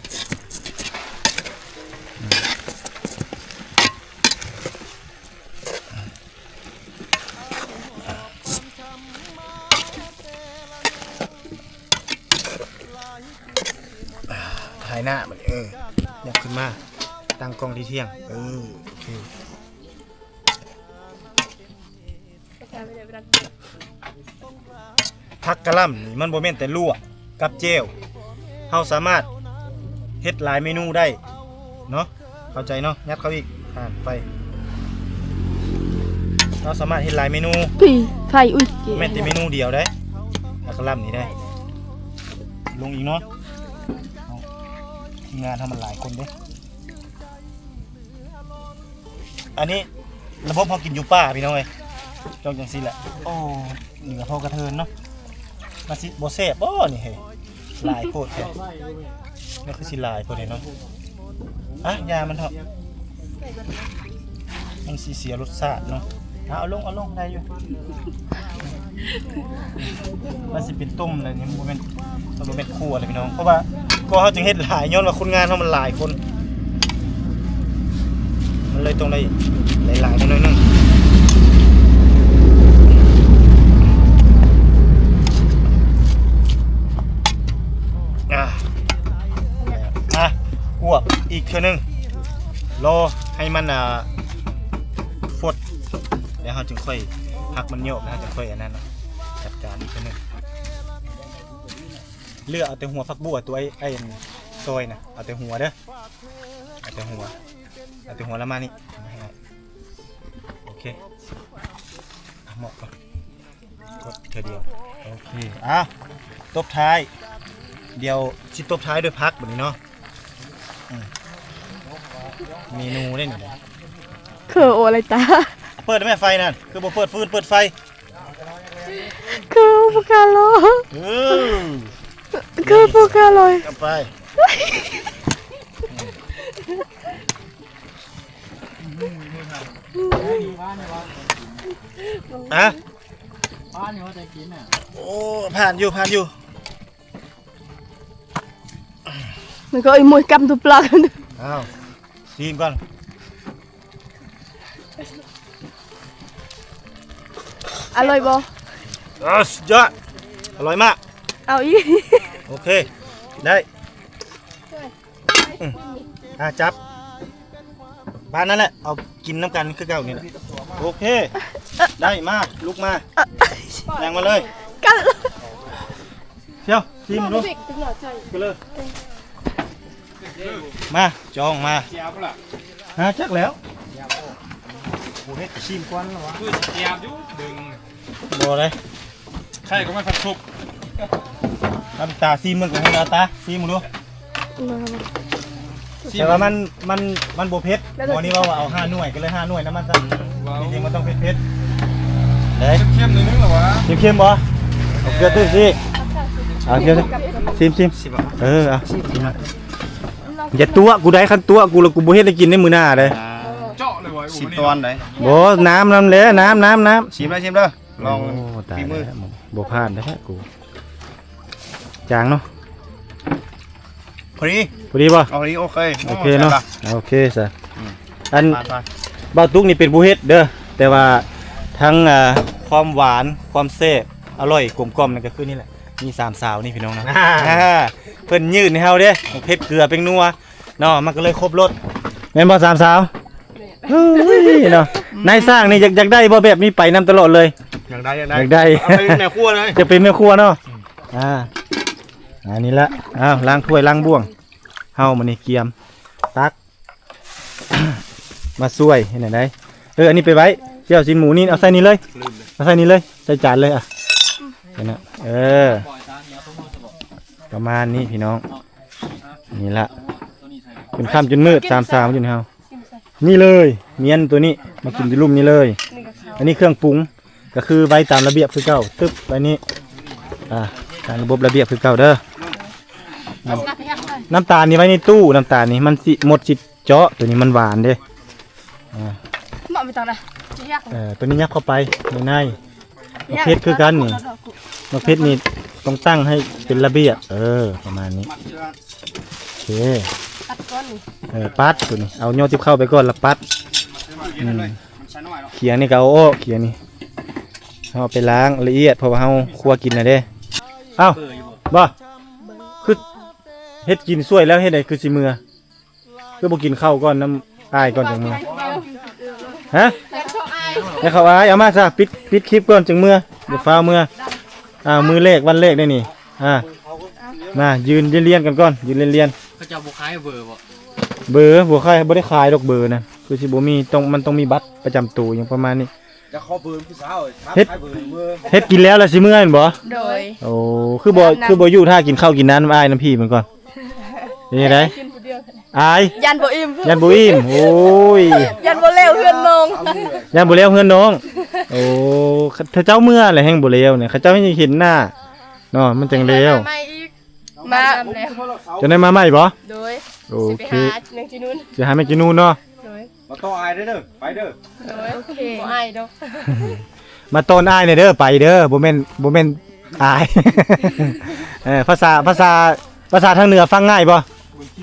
ຖ່າຍໜ້າບັດນີ້ ເອີ ຫຍັບຂຶ້ນມາ ຕັ້ງກ້ອງທີ່ທ່ຽງ ເອີ ໂອເຄ ຜັກກະຫຼ່ຳນີ້ມັນບໍ່ແມ່ນແຕ່ລວກກັບແຈ່ວ ເຮົາສາມາດເຮັດຫຼາຍເມນູໄດ້ເນາະ ເຂົ້າໃຈເນາະ ຍັດເຂົ້າອີກ ອ່າ ໄຟ ເຮົາສາມາດເຮັດຫຼາຍເມນູ ປີ ໄຟ ອຸ້ຍ ບໍ່ແມ່ນແຕ່ເມນູດຽວໃດ ຜັກກະຫຼ່ຳນີ້ໄດ້ ລົງອີກເນາະ ທີມງານເຮົາມັນຫຼາຍຄົນເດ້ ອັນນີ້ລະບົບເຮົາກິນຢູ່ປ່າພີ່ນ້ອງເອີຍ ຕ້ອງຈັ່ງຊີ້ແຫຼະ ໂອ້ ເຫຼືອພໍກະເທີນເນາະ ມັນຊິບໍ່ແຊບບໍ່ນີ້ເຮີ້ຍ ຫຼາຍໂພດແທ້ ມັນຄືຊິຫຼາຍໂພດເດເນາະ ອ່ະ ຢ່າມັນເຖາະ ມັນຊິເສຍລົດຊາດເນາະ ເອົາລົງ ເອົາລົງ ໄດ້ຢູ່ ມັນຊິເປັນຕົ້ມແລ້ວນີ້ ມັນບໍ່ແມ່ນ ມັນບໍ່ແມ່ນຄົວເລີຍພີ່ນ້ອງ ເພາະວ່າກໍເຮົາຈຶ່ງເຮັດຫຼາຍ ຍ້ອນວ່າຄົນງານເຮົາມັນຫຼາຍຄົນ ມັນເລີຍຕ້ອງໄດ້ຫຼາຍໆໜ້ອຍໜຶ່ງ ອ່າ ອ່າ ກວບອີກເທື່ອໜຶ່ງ ລໍໃຫ້ມັນ ອ່າ ຟົດ ແລ້ວເຮົາຈຶ່ງຄ່ອຍ ຜັກມັນໂຍກ ແລ້ວເຮົາຈຶ່ງຄ່ອຍອັນນັ້ນເນາະ ຈັດການອີກເທື່ອໜຶ່ງ ເລືອກເອົາແຕ່ຫົວຜັກບົວ ຕົວໄອ້ ໄອ້ອັນຊອຍນະ ເອົາແຕ່ຫົວເດີ ເອົາແຕ່ຫົວ ເອົາແຕ່ຫົວລະມານີ້ ໂອເຄ ອ່ະ ໝົດກ່ອນ ກົດເທື່ອດຽວ ໂອເຄ ອ່ະ ຕົບທ້າຍ ດຽວຊິຕົບທ້າຍດ້ວຍຜັກບາດນີ້ເນາະ ອືມ ເມນູເດ້ນີ້ ເຄີໂອໄລຕາ ເປີດໄດ້ແມ່ໄຟນັ້ນ ຄືບໍ່ເປີດຟືນ ເປີດໄຟ ຄືບໍ່ກ້າລໍ ເອີ ຄືບໍ່ກ້າລໍ ກັນໄປ ຮະ ຜ່ານຢູ່ ຜ່ານຢູ່ ມັນກໍອີໝວຍກຳຕຸປາກ ອ້າວ ຊີມກ່ອນ ອະລ່ອຍບໍ່? ເອີ ສຸດຍອດ ອະລ່ອຍມາກ ເອົາອີກ ໂອເຄ ໄດ້ ອືມ ອ່າ ຈັບ ປານນັ້ນແຫຼະ ເອົາກິນນຳກັນຄືເກົ່ານີ້ແຫຼະ ໂອເຄ ໄດ້ ມາ ລຸກມາ ຍ່າງມາເລີຍ ກັນ ທ່ຽວ ຊີມດູ ໄປເລີຍ ມາ ຈອງມາ ຫາ ຈັກແລ້ວ ບໍ່ເຮັດ ຊີມກ່ອນລະວະ ຄືຊິແຊບຢູ່ ເບິ່ງ ບໍ່ເດ້ ໃຄກໍມາຜັດສົບ ນ້ຳຕາຊີມເບິ່ງ ກໍໃຫ້ໜ້າຕາຊີມເບິ່ງດູ ແຕ່ວ່າມັນ ມັນ ມັນບໍ່ເຜັດ ໝໍນີ້ເວົ້າວ່າເອົາຫ້າໜ່ວຍ ກໍເລີຍຫ້າໜ່ວຍນຳມັນຊະ ເວົ້າ ຈິງໆ ມັນຕ້ອງເຜັດໆ ເດ້ ເຄັມໆ ໜ້ອຍໜຶ່ງລະວະ ເຄັມໆ ບໍ່ ເອົາເກືອຕື່ມຊິ ເອົາເກືອ ຊີມໆ ເອີ ເອົາ ຢ່າຕົວະກູໄດ໋ ຄັນຕົວະກູລະ ກູບໍ່ເຮັດໃຫ້ກິນໃນມື້ໜ້າເດ້ ເຈາະເລີຍວະ ຊິຕອນໃດ ບໍ່ ນ້ຳນຳແຫຼະ ນ້ຳ ນ້ຳ ນ້ຳ ຊີມເດີ ຊີມເດີ ລອງ ໂອ້ ຕາຍ ຝີມື ແລ້ວ ບໍ່ຜ່ານແທ້ໆ ກູ ຈາງເນາະ ພໍດີ ພໍດີບໍ່ ພໍດີ ໂອເຄ ໂອເຄເນາະ ໂອເຄຊະ ອືມ ອັນ ຜ່ານໆ ບ່າວຕຸກນີ້ເປັນຜູ້ເຮັດເດີ ແຕ່ວ່າທັງ ອ່າ ຄວາມຫວານ ຄວາມແຊບ ອະລ່ອຍ ກົມກ່ອມ ນັ້ນກໍຄືນີ້ແຫຼະ ມີສາມສາວນີ້ພີ່ນ້ອງເນາະ ອ່າ ເພິ່ນຍື່ນໃຫ້ເຮົາເດ້ ເຜັດ ເກືອ ແປ້ງນົວ ເນາະ ມັນກໍເລີຍຄົບລົດ ແມ່ນບໍ່ສາມສາວ? ແມ່ນ ເຮີ້ຍເນາະ ນາຍຊ່າງນີ້ຢາກ ຢາກໄດ້ບໍ່ ແບບນີ້ໄປນຳຕະຫຼອດເລີຍ ຢາກໄດ້ ຢາກໄດ້ ຢາກໄດ້ ເອົາໄປເປັນແມ່ຄົວເລີຍ ຢາກເປັນແມ່ຄົວເນາະ ອືມ ອ່າ ອັນນີ້ລະ ອ້າວ ລ້າງຖ້ວຍລ້າງບ່ວງ ເຮົາມື້ນີ້ກຽມ ຕັກ ມາຊ່ວຍເຮັດແນວໃດ ເອີ ອັນນີ້ໄປໄວ້ ເຈົ້າຊີ້ນໝູນີ້ ເອົາໃສ່ນີ້ເລີຍ ເອົາໃສ່ນີ້ເລີຍ ໃສ່ຈານເລີຍ ອ່ະ ເຫັນນະ ເອີ ປະມານນີ້ພີ່ນ້ອງ ນີ້ລະ ຈົນຄ່ຳຈົນມືດ ຕາມສາວຢູ່ນີ້ເຮົາ ນີ້ເລີຍ ມຽນໂຕນີ້ ມາກິນຢູ່ລຸ່ມນີ້ເລີຍ ອັນນີ້ເຄື່ອງປຸງ ກໍຄືໄວ້ຕາມລະບຽບຄືເກົ່າ ຕຶບ ໄວ້ນີ້ ອ່າ ຕາມລະບົບລະບຽບຄືເກົ່າເດີ ນ້ຳ ນ້ຳຕານນີ້ໄວ້ໃນຕູ້ ນ້ຳຕານນີ້ມັນຊິ ມົດຊິເຈາະ ໂຕນີ້ມັນຫວານເດ້ ອ່າ ເນາະ ໄປຕາງໃດ ເອີ ໂຕນີ້ຫຍັບເຂົ້າໄປໃນໃນ ໝາກເຜັດຄືກັນນີ້ ໝາກເຜັດນີ້ຕ້ອງຕັ້ງໃຫ້ເປັນລະບຽບ ເອີ ປະມານນີ້ ໂອເຄ ປັດກ່ອນນີ້ ເອີ ປັດໂຕນີ້ ເອົາຍໍຕິບເຂົ້າໄປກ່ອນລະປັດ ອືມ ຂຽງນີ້ກໍເອົາອອກ ຂຽງນີ້ ເຮົາເອົາໄປລ້າງລະອຽດ ເພາະວ່າເຮົາຄົວກິນນະເດ້ ເອົ້າ ບໍ່ ຄືເຮັດກິນຊ່ວຍແລ້ວເຮັດໃດຄືຊິເມືອ ຄືບໍ່ກິນເຂົ້າກ່ອນນຳອ້າຍກ່ອນຈັ່ງເມືອ ຮະ ໃຫ້ເຂົ້າອ້າຍ ເອົາມາຊະ ປິດ ປິດຄລິບກ່ອນຈັ່ງເມືອ ຢ່າຟ້າວເມືອ ອ່າ ມື້ແລກວັນແລກໄດ໋ນີ້ ອ່າ ມາຢືນລຽນໆກັນກ່ອນ ຢືນລຽນໆ ເຂົາເຈົ້າບໍ່ຂາຍເບີບໍ່? ເບີບໍ່ຂາຍ ບໍ່ໄດ້ຂາຍດອກເບີນະ ຄືຊິບໍ່ມີ ຕ້ອງ ມັນຕ້ອງມີບັດປະຈຳໂຕຫຍັງປະມານນີ້ ຈະຂໍເບີຜູ້ສາວ ເຮັດ ເຮັດກິນແລ້ວລະຊິເມືອແມ່ນບໍ່? ໂດຍ ໂອ້ ຄືບໍ່ ຄືບໍ່ຢູ່ຖ້າກິນເຂົ້າກິນນ້ຳນຳອ້າຍນຳພີ່ມັນກ່ອນ ເປັນຈັ່ງໃດ? ກິນຜູ້ດຽວ ອາຍ ຢ້ານບໍ່ອີ່ມ ຢ້ານບໍ່ອີ່ມ ໂອ້ຍ ຢ້ານບໍ່ແລ້ວເຮືອນນ້ອງ ຢ້ານບໍ່ແລ້ວເຮືອນນ້ອງ ໂອ້ ຖ້າເຈົ້າເມືອແລ້ວແຮ່ງບໍ່ແລ້ວນີ້ ເຂົາເຈົ້າຍັງເຫັນໜ້າເນາະ ມັນຈັ່ງແລ້ວ ມາໃໝ່ອີກ ມາແລ້ວ ຈະໄດ້ມາໃໝ່ບໍ່? ໂດຍ ໂອເຄ ຊິໄປຫາແມງຈີນູນ ຊິຫາແມງຈີນູນເນາະ ໂດຍ ມາຕໍ່ອ້າຍເດີ ໄປເດີ ໂດຍ ໂອເຄ ບໍ່ອາຍດອກ ມາຕ້ອນອ້າຍແດ່ເດີ ໄປເດີ ບໍ່ແມ່ນ ບໍ່ແມ່ນອ້າຍ ເອີ ພາສາ ພາສາ ພາສາທາງເໜືອຟັງງ່າຍບໍ່?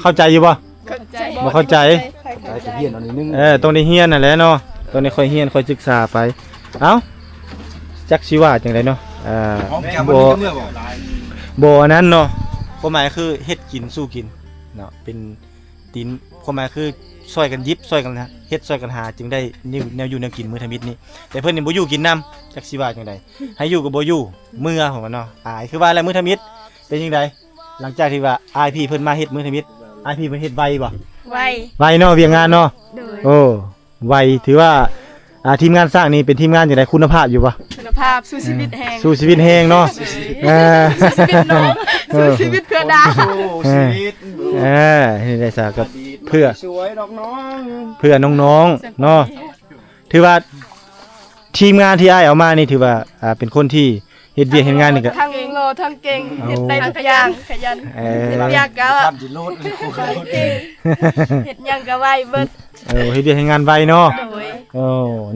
ເຂົ້າໃຈຢູ່ບໍ່? ເຂົ້າໃຈ ບໍ່ເຂົ້າໃຈ ໃຊ້ໄປຮຽນເອົາໜ້ອຍໜຶ່ງ ເອີ ຕ້ອງໄດ້ຮຽນຫັ້ນແຫຼະເນາະ ຕ້ອງໄດ້ຄ່ອຍຮຽນຄ່ອຍສຶກສາໄປ ເອົ້າ ຈັກຊິວ່າຈັ່ງໃດເນາະ ເອີ ບໍ່ ບໍ່ອັນນັ້ນເນາະ ຄວາມໝາຍຄືເຮັດກິນສູ້ກິນເນາະ ເປັນ ຕີນ ຄວາມໝາຍຄືຊ່ອຍກັນຫຍິບ ຊ່ອຍກັນເຮັດ ຊ່ອຍກັນຫາ ຈຶ່ງໄດ້ແນວຢູ່ແນວກິນມື້ທຳອິດນີ້ ແຕ່ເພິ່ນນີ້ບໍ່ຢູ່ກິນນຳ ຈັກຊິວ່າຈັ່ງໃດ ໃຫ້ຢູ່ກໍບໍ່ຢູ່ ເມືອ ເພິ່ນວ່າເນາະ ອາຍ ຄືວ່າແຫຼະ ມື້ທຳອິດເປັນຈັ່ງໃດ ຫຼັງຈາກທີ່ວ່າອ້າຍພີ່ເພິ່ນມາເຮັດມື້ທຳອິດ ອ້າຍພີ່ເພິ່ນເຮັດໄວບໍ່? ໄວ ໄວເນາະ ວຽກງານເນາະ ໂດຍ ໂອ້ ໄວ ຖືວ່າ ອ່າ ທີມງານສ້າງນີ້ເປັນທີມງານຈັ່ງໃດ ຄຸນນະພາບຢູ່ບໍ່? ຄຸນນະພາບ ສູ້ຊີວິດແຮງ ສູ້ຊີວິດແຮງເນາະ ເອີ ສູ້ຊີວິດເນາະ ເອີ ສູ້ຊີວິດເພື່ອດາວ ສູ້ຊີວິດ ເອີ ເອີ ນີ້ໄດ້ສາກັບເພື່ອ ສວຍດອກນ້ອງ ເພື່ອນ້ອງໆເນາະ ຖືວ່າທີມງານທີ່ອ້າຍເອົາມານີ້ ຖືວ່າ ອ່າ ເປັນຄົນທີ່ເຮັດວຽກເຮັດງານນີ້ກໍ ທັງຫຼໍ່ທັງເກັ່ງ ເຮັດໄດ້ທຸກຢ່າງ ຂະຫຍັນ ເອີ ເຮັດວຽກກໍ ເຮັດຫຍັງກໍໄວເບິດ ເອີ ເຮັດວຽກເຮັດງານໄວເນາະ ໂດຍ ໂອ້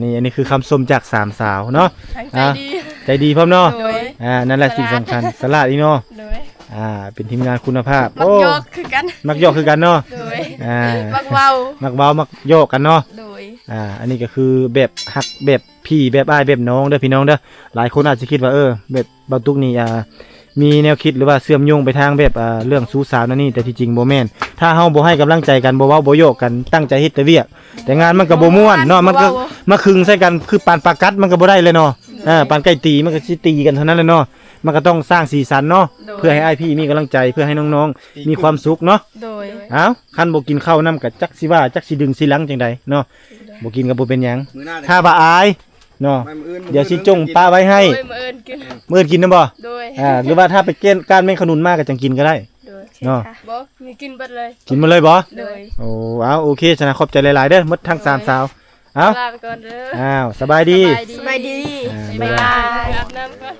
ນີ້ ອັນນີ້ຄືຄຳຊົມຈາກສາມສາວເນາະ ທັງໃຈດີ ອ່າ ໃຈດີພ້ອມເນາະ ໂດຍ ອ່າ ນັ້ນແຫຼະ ສະຫຼາດ ສິ່ງສຳຄັນ ສະຫຼາດອີ່ເນາະ ໂດຍ ອ່າ ເປັນທີມງານຄຸນນະພາບ ມັກຫຍອກຄືກັນ ໂອ້ ມັກຫຍອກຄືກັນເນາະ ໂດຍ ອ່າ ມັກເວົ້າ ມັກເວົ້າ ມັກຫຍອກກັນເນາະ ໂດຍ ອ່າ ອັນນີ້ກໍຄືແບບຮັກ ແບບພີ່ ແບບອ້າຍ ແບບນ້ອງເດີ ພີ່ນ້ອງເດີ ຫຼາຍຄົນອາດຈະຄິດວ່າ ເອີ ແບບ ບ່າວຕຸກນີ້ ອ່າ ມີແນວຄິດ ຫຼືວ່າເຊື່ອມໂຍງໄປທາງແບບ ອ່າ ເລື່ອງຊູ້ສາວນັ້ນນີ້ ແຕ່ທີ່ຈິງບໍ່ແມ່ນ. ຖ້າເຮົາບໍ່ໃຫ້ກຳລັງໃຈກັນ ບໍ່ເວົ້າບໍ່ຢອກກັນ ຕັ້ງໃຈເຮັດແຕ່ວຽກ ແຕ່ງານມັນກໍບໍ່ມ່ວນເນາະ ມັນກໍມາຄຶງໃສ່ກັນ ຄືປານປາກັດມັນກໍບໍ່ໄດ້ແຫຼະເນາະ. ເອີ ປານໄກ່ຕີມັນກໍຊິຕີກັນເທົ່ານັ້ນແຫຼະເນາະ. ມັນກໍຕ້ອງສ້າງສີສັນເນາະ ໂດຍ ເພື່ອໃຫ້ອ້າຍພີ່ມີກຳລັງໃຈ ເພື່ອໃຫ້ນ້ອງໆມີຄວາມສຸກເນາະ. ໂດຍ ເອົ້າ ຄັນບໍ່ກິນເຂົ້ານຳກໍຈັກຊິວ່າ ຈັກຊິດຶງຊິລັງຈັ່ງໃດເນາະ. ບໍ່ກິນກໍບໍ່ເປັນຫຍັງ ມື້ໜ້າ ຖ້າວ່າອາຍເນາະ ມື້ອື່ນ ດຽວຊິຈົ່ງປະໄວ້ໃຫ້. ໂດຍ ມື້ອື່ນກິນ ມື້ອື່ນກິນນຳບໍ່? ໂດຍ ອ່າ ຫຼືວ່າຖ້າໄປເກນ ກ້ານແມງຂະໜຸນມາກໍຈັ່ງກິນກໍໄດ້. ໂດຍ ເນາະ ບໍ່ ມີກິນເບິດເລີຍ. ກິນໝົດເລີຍບໍ່? ໂດຍ ໂອ້ ເອົາ ໂອເຄ ສະນະ ຂອບໃຈຫຼາຍໆເດີ ໝົດທັງສາມສາວ. ເອົາ ລາໄປກ່ອນເດີ. ອ້າວ ສະບາຍດີ ສະບາຍດີ ສະບາຍດີ ອ່າ ບາຍບາຍ ບາຍບາຍ ອາບນ້ຳກ່ອນ.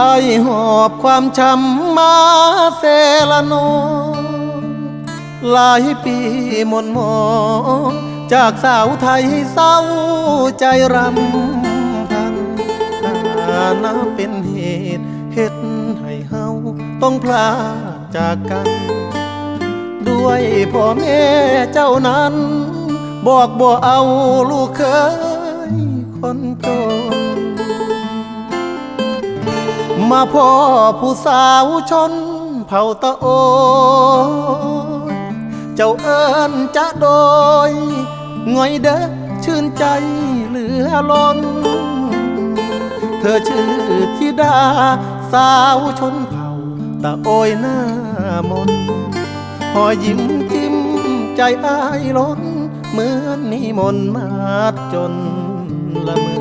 ອ້າຍຫອບຄວາມຊ້ຳມາເຊລະນອງ ຫຼາຍປີໝົນໝອງ ຈາກສາວໄທເສົ້າໃຈຣຳພັນ ຖານະເປັນເຫດເຮັດໃຫ້ເຮົາຕ້ອງພລາກ ຈາກກັນ ດ້ວຍພໍ່ແມ່ເຈົ້ານັ້ນ ບອກບໍ່ເອົາລູກເຂີຍຄົນຈົນ ມາພໍ້ຜູ້ສາວຊົນເຜົ່າຕະໂອຍ ເຈົ້າເອີ້ນຈະໂດຍ ງອຍເດີ ຊື່ນໃຈເຫຼືອລົ້ນ ເທີຊື່ທິດາສາວຊົນເຜົ່າຕະໂອຍໜ້າມົນ ຮອຍຍິ້ມຈິ້ມໃຈອ້າຍລົ້ນ ເໝືອນມີມົນມາດຈົນລະເມີ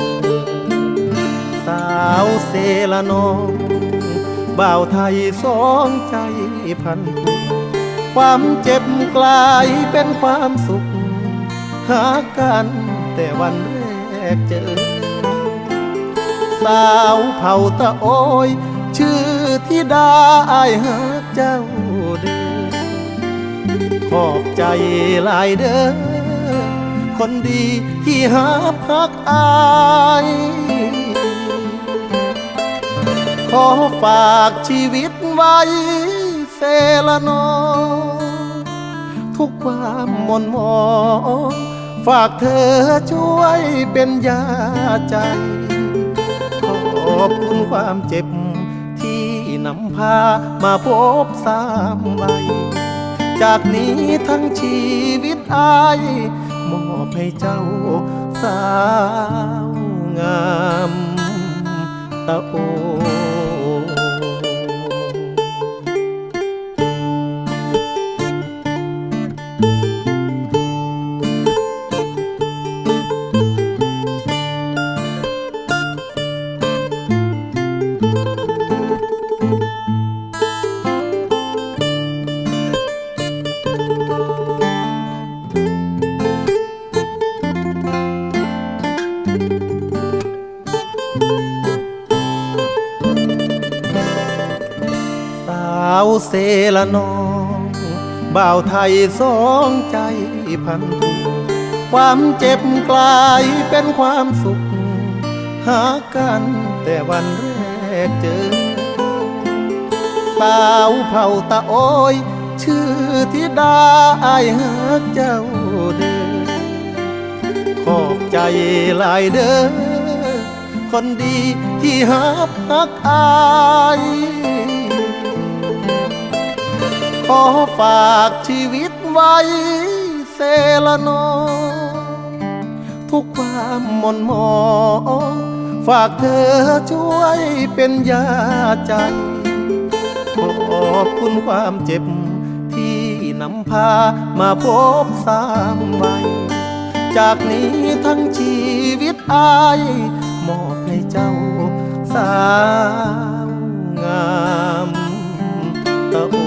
ສາວເຊລະນອງ ບ່າວໄທສອງໃຈພັນຜູກ ຄວາມເຈັບກລາຍເປັນຄວາມສຸກ ຮັກກັນແຕ່ວັນແລກເຈີ ສາວເຜົ່າຕະໂອຍ ຊື່ທິດາ ອ້າຍຮັກເຈົ້າເດີ ຂອບໃຈຫຼາຍເດີ ຄົນດີທີ່ຮັບຮັກອ້າຍ ຂໍຝາກຊີວິດໄວ້ ເຊລະນອງ ທຸກຄວາມໝົນໝອງ ຝາກເທີຊ່ວຍເປັນຢາໃຈ ຂອບຄຸນຄວາມເຈັບ ທີ່ນຳພາມາພົບຊ້ຳໄວ້ ຈາກນີ້ທັງຊີວິດອ້າຍ ມອບໃຫ້ເຈົ້າສາວງາມ ຕະໂອ. ສາວເຊລະນອງ ບ່າວໄທສອງໃຈພັນຜູກ ຄວາມເຈັບກລາຍເປັນຄວາມສຸກ ຮັກກັນແຕ່ວັນແລກເຈີ ສາວເຜົ່າຕະໂອຍ ຊື່ທິດາ ອ້າຍຮັກເຈົ້າເດີ ຂອບໃຈຫຼາຍເດີ ຄົນດີທີ່ຮັບຮັກອ້າຍ ຂໍຝາກຊີວິດໄວ້ເຊລະນອງ ທຸກຄວາມໝົນໝອງ ຝາກເທີຊ່ວຍເປັນຢາໃຈ ຂອບຄຸນຄວາມເຈັບທີ່ນຳ ພາມາພົບຊ້ຳໄວ້ ຈາກນີ້ທັງຊີວິດອ້າຍ ມອບໃຫ້ເຈົ້າສາວງາມຕະໂອ.